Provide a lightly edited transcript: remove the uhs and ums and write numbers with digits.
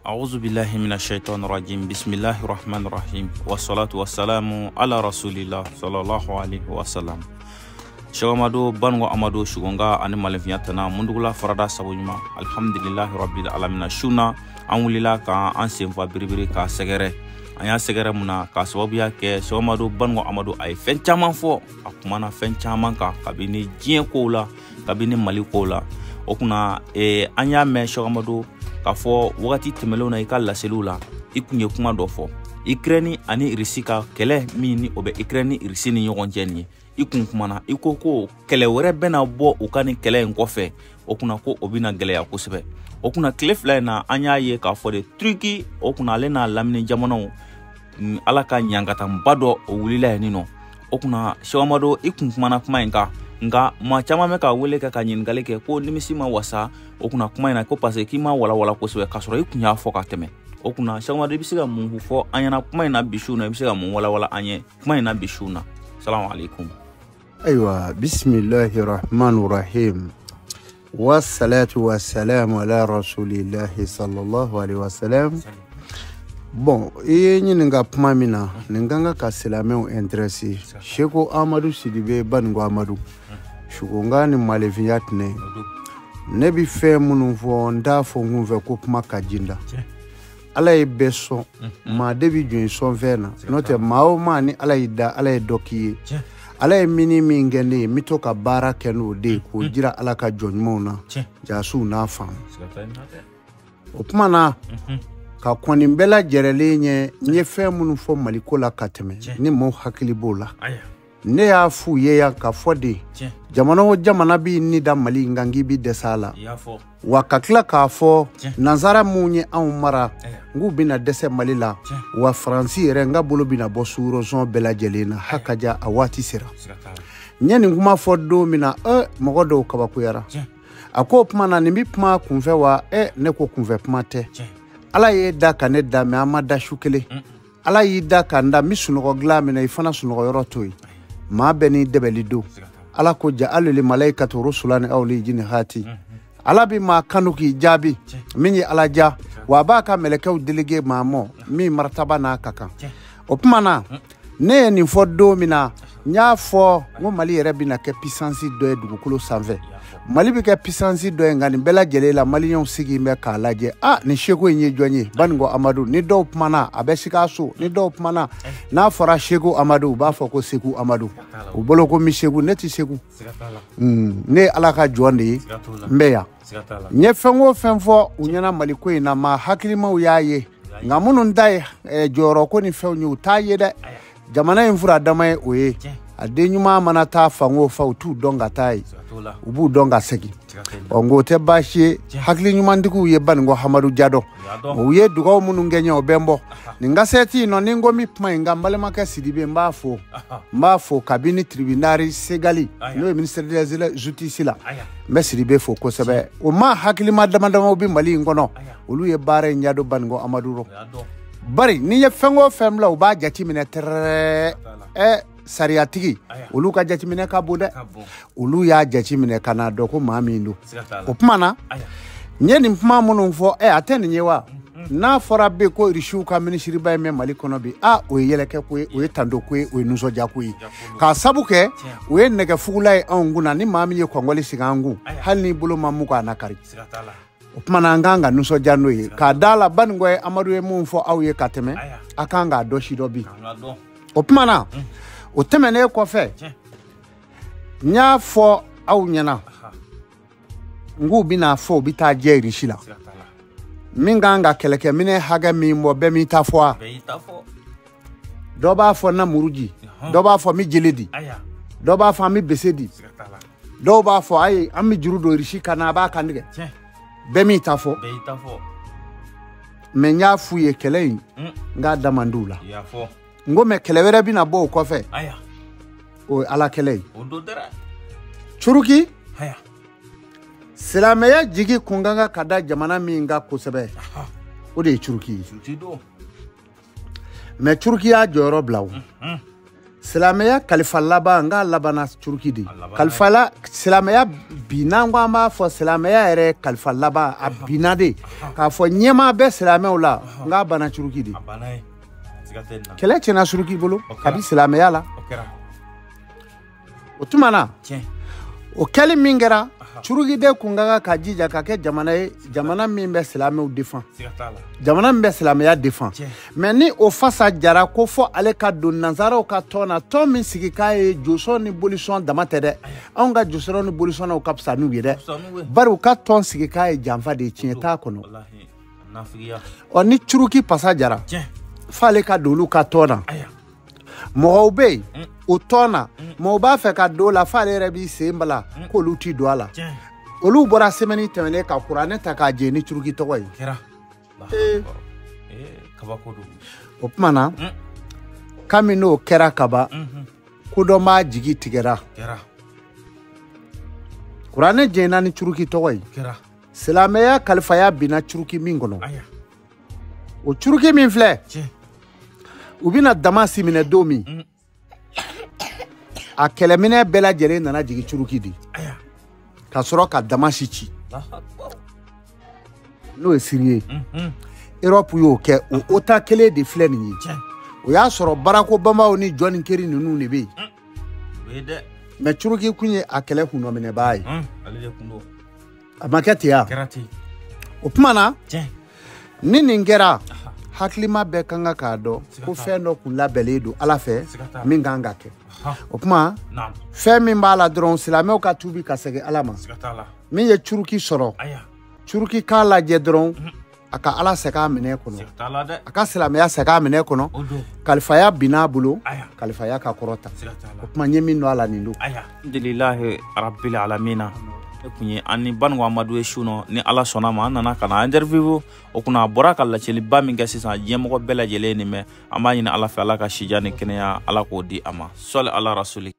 A'udhu billahi minash shaitanir rajim. Bismillahir rahmanir rahim. Wassalatu wassalamu ala rasulillah sallallahu alaihi wasallam. Cheikh Amadu Baninko Amadu Sugonga ani Malenfiya tana mundugula farada sabo ɲuman. Alhamdulillahi rabbil alamin. Suna an wulila ka an senfa biribiri ka sɛgɛrɛ. An y'a sɛgɛrɛ mun na k'a sababuya kɛ Cheikh Amadu Baninko Amadu a ye fɛn caman fɔ, a kumana fɛn caman kan kabini diɲɛ kow la, kabini Mali kow la. O kunna an y'a mɛn Cheikh Amadu k'a fɔ wagati tɛmɛnlenw na i ka laseliw la i kun ye kuma dɔ fɔ Ukraine ani Russie ka kɛlɛ min ni o bɛ Ukraine ni Russie ni ɲɔgɔn cɛ nin ye. I kun kumana i ko ko kɛlɛ wɛrɛ bɛna bɔ u ka nin kɛlɛ in kɔfɛ, o kunna ko o bɛna gɛlɛya kosɛbɛ. O kunna tile fila in na an y'a ye k'a fɔ de Turki o kunna ale n'a lamini jamanaw ala ka ɲangatanba dɔ o wulila yen nɔ. O kunna Cheikh Amadu i kun kumana kuma in kan, nka maa caman bɛ ka wele kɛ ka ɲininkali kɛ ko nimisi ma wasa o kunna kuma in na, ko parce que k'i ma walawala kosɛbɛ k'a sɔrɔ i kun y'a fɔ ka tɛmɛ. O kunna Cheikh Amadu i bɛ se ka mun fɔ an ɲɛna kuma in na bi su na, i bɛ se ka mun walawala an ye kuma in na bi su na? Salamu alaikum. Ayiwa, bisimilahi rahmani rahim, wassalatu wassalamu ala rasulillahi sallallahu alaihi wasallam. Bon, i ye ɲininka kuma min na, nin kan ka silamɛw intéressé. Cheikh Amadu Sidibe Baninko Amadu Sugonga ni Malenfiya tɛnɛ. Ne bi fɛn minnu fɔ n t'a fɔ n kun fɛ ko kuma ka ji la. Ala ye bɛɛ sɔn, maa de bi jɔn sɔn fɛn na. N'o tɛ maa o maa ni Ala y'i da, Ala ye dɔ k'i ye. Ala ye mini min kɛ ne ye, n bɛ to ka baara kɛ n'o de ye k'o jira Ala ka jɔn ɲumanw na, jasiw n'a faamu. O kuma na ka kɔn nin bɛɛ lajɛrɛlen ɲɛ, n ye fɛn minnu fɔ Maliko la ka tɛmɛ, ni maaw hakili b'o la. Ne y'a f'u ye yan ka fɔ de, jamana o jamana b'i ni da Mali in kan k'i bi dɛsɛ a la. Wa ka tila k'a fɔ nansara minnu ye anw mara n k'u bɛna dɛsɛ Mali la, wa Faransi yɛrɛ n ka bolo bɛna bɔ sous-région bɛɛ lajɛlen na, hakaja a waati sera. N ye nin kuma fɔ don min na, mɔgɔ dɔw kabakoyara. A ko o kuma na nin bi kuma kunfɛ wa? Ne ko kunfɛ kuma tɛ. Ala y'e da ka ne da, mɛ an ma da su kelen. Ala y'i da ka n da, n bɛ sunɔgɔ dilan min na, i fana sunɔgɔ yɔrɔ to yen. Maa bɛɛ n'i dɛbɛli don. Ala ko ja alili malaikatu rusulani aw li jini hati. Ala bi maa kanu k'i jaabi min ye Ala ja, wa a b'a ka mɛlɛkɛw délégué maa mɔ min martaba n'a ka kan. O kuma na ne ye nin fɔ don min na, n y'a fɔ n ko Mali yɛrɛ bɛna kɛ puissance dɔ ye dugukolo sanfɛ. Mali bɛ kɛ puissance dɔ ye, nka nin bɛɛ lajɛlen la maliyɛnw sigilen bɛ k'a lajɛ. A nin Seko in ye jɔn ye? Baninko Amadu. Ni dɔw kumana a bɛ Sikaso, ni dɔw kumana n'a fɔra Seko Amadu u b'a fɔ ko Seku Amadu. U bolo ko n bɛ Segu, ne tɛ Segu. Ne ye Ala ka jɔn de ye, n bɛ yan. N ye fɛn o fɛn fɔ u ɲɛna Maliko in na, maa hakilimaw y'a ye, nka minnu ta ye jɔyɔrɔko ni fɛnw ye u t'a ye dɛ. Jamana in fura dama ye o ye. A den ɲuman mana taa fan o fan, u t'u dɔn ka taa ye, u b'u dɔn ka segin. Ɔ nka o tɛ baasi ye, hakili ɲumantigiw ye Baninko Amadu jadɔn. U ye dugawu minnu kɛ n ye o bɛ n bɔ nin kasɛti in nɔ. Ni n ko n bɛ kuma in kan, n balimakɛ Sidibe n b'a fo, n b'a fo kabini tribunal Segali n'o ye ministère de la justice la, n bɛ Sidibe fo kosɛbɛ. O maa hakilima dama damaw bɛ Mali in kɔnɔ, olu ye baara in ɲɛdɔn Baninko Amadu rɔ. Bari n'i ye fɛn o fɛn bila u b'a jateminɛ tɛrɛrɛ. Sariyatigi olu ka jateminɛ ka bon dɛ, olu y'a jateminɛ ka n'a dɔn ko maa min don. O kuma na n ye nin kuma minnu fɔ, a tɛ nin ye wa? N'a fɔra bɛ ko Irisiw ka minisiriba in bɛ Mali kɔnɔ bi, a o ye yɛlɛkɛ ko ye, o ye tando ko ye, o ye nisɔndiya ko ye. K'a sabu kɛ o ye nɛgɛfugula ye anw kunna, ni maa min ye kɔngɔli sigi an kun, hali n'i bolo ma mugu a na kari. O kuma na an kan ka nisɔndiya n'o ye k'a da la. Baninko ye Amadu ye mun fɔ aw ye ka tɛmɛ, a kan k'a dɔn si dɔ bi. O kuma na o tɛmɛnen kɔfɛ, n y'a fɔ aw ɲɛna n k'u bɛna fɔ u bɛ taa jɛ Irisi la. Min kan ka kɛlɛkɛminɛ hakɛ min bɔ, bɛɛ m'i ta fɔ wa? Dɔ b'a fɔ n na muru di, dɔ b'a fɔ n bɛ jele di, dɔ b'a fɔ an bɛ bese di, dɔw b'a fɔ ayi an bɛ juru don Irisi kan na a b'a kan tigɛ. Bɛɛ m'i ta fɔ. Mɛ n y'a f'u ye kɛlɛ in n k'a da man di u la. N ko mɛ kɛlɛ wɛrɛ bɛna bɔ o kɔfɛ, o ye Ala kɛlɛ ye. Turuki silamɛya jigi kun ka kan ka da jamana min kan kosɛbɛ, o de ye Turuki ye. Mɛ Turuki y'a jɔyɔrɔ bila o. Silamɛya kalifa laban n k'a labanna Turuki de. Kalifa la silamɛya binna, n ko an b'a fɔ silamɛya yɛrɛ kalifa laban a binna de. K'a fɔ ɲɛmaa bɛ silamɛw la, n k'a banna Turuki de. Kɛlɛ tiɲɛna Turuki bolo kabi silamɛya la. O tuma na o kɛli min kɛra, Turuki de kun ka kan ka jija ka kɛ jamana ye, jamana min bɛ silamɛw défend, jamana min bɛ silamɛya défend. Mais ni o fasa jara ko fɔ ale ka don nanzaraw ka tɔn na, tɔn min sigi k'a ye josɔn ni bolisɔn dama tɛ dɛ. Anw ka josɔn ni bolisɔnnaw ka fisa n'u ye dɛ, bari u ka tɔn sigi k'a ye janfa de ye, tiɲɛ t'a kɔnɔ. Ɔ ni Turuki pasa jara f'ale ka don olu ka tɔn na, mɔgɔw bɛ yen o tɔn na, mɔgɔw b'a fɛ ka don o la f'ale yɛrɛ b'i sen bala k'olu ti don a la. Olu bɔra semaine tɛmɛnen ka kuranɛ ta k'a jeni ni Turuki tɔgɔ ye. O tuma na kami n'o kɛra kaban, kodɔn b'a jigi tigɛra. Kuranɛ jɛnna ni Turuki tɔgɔ ye. Silamɛya kalifaya binna Turuki min kɔnɔ, o Turuki min filɛ, u bɛna Damasi minɛ don min, a kɛlɛminɛ bɛɛ lajɛlen nana jigin Turuki de, ka sɔrɔ ka Damasi ci, n'o ye Siri ye. Europe y'o kɛ, o OTAN kelen de filɛ nin ye. O y'a sɔrɔ Barack Obama ni John Kerry ninnu de bɛ yen. Mais Turuki kun ye a kɛlɛ kunnɔminɛbaa ye. A ma kɛ ten ya? O tuma na ni nin kɛra, hakilima bɛɛ kan ka k'a dɔn ko fɛn dɔ kun labɛnnen don Ala fɛ min kan ka kɛ. O tuma fɛn min b'a la dɔrɔn, silamɛw ka tuubi ka segin Ala ma. Min ye Turuki sɔrɔ, Turuki k'a lajɛ dɔrɔn a ka Ala segin a minɛ kɔnɔ, a ka silamɛya segin a minɛ kɔnɔ. Kalifaya binna a bolo, kalifaya ka kɔrɔta. O tuma n ye min dɔn a la nin don. Alhamdulilahi rabbil alamina. Ne kun ye an ni Banikɔ Amadu ye su nɔ, ni Ala sɔnna ma an nana ka na interview o kunna. A bɔra ka laceliba min kɛ sisan, diɲɛmɔgɔ bɛɛ lajɛlen nin mɛn. An b'a ɲini Ala fɛ, Ala ka sija ni kɛnɛya, Ala k'o di a ma. Sɔli ala rasuli.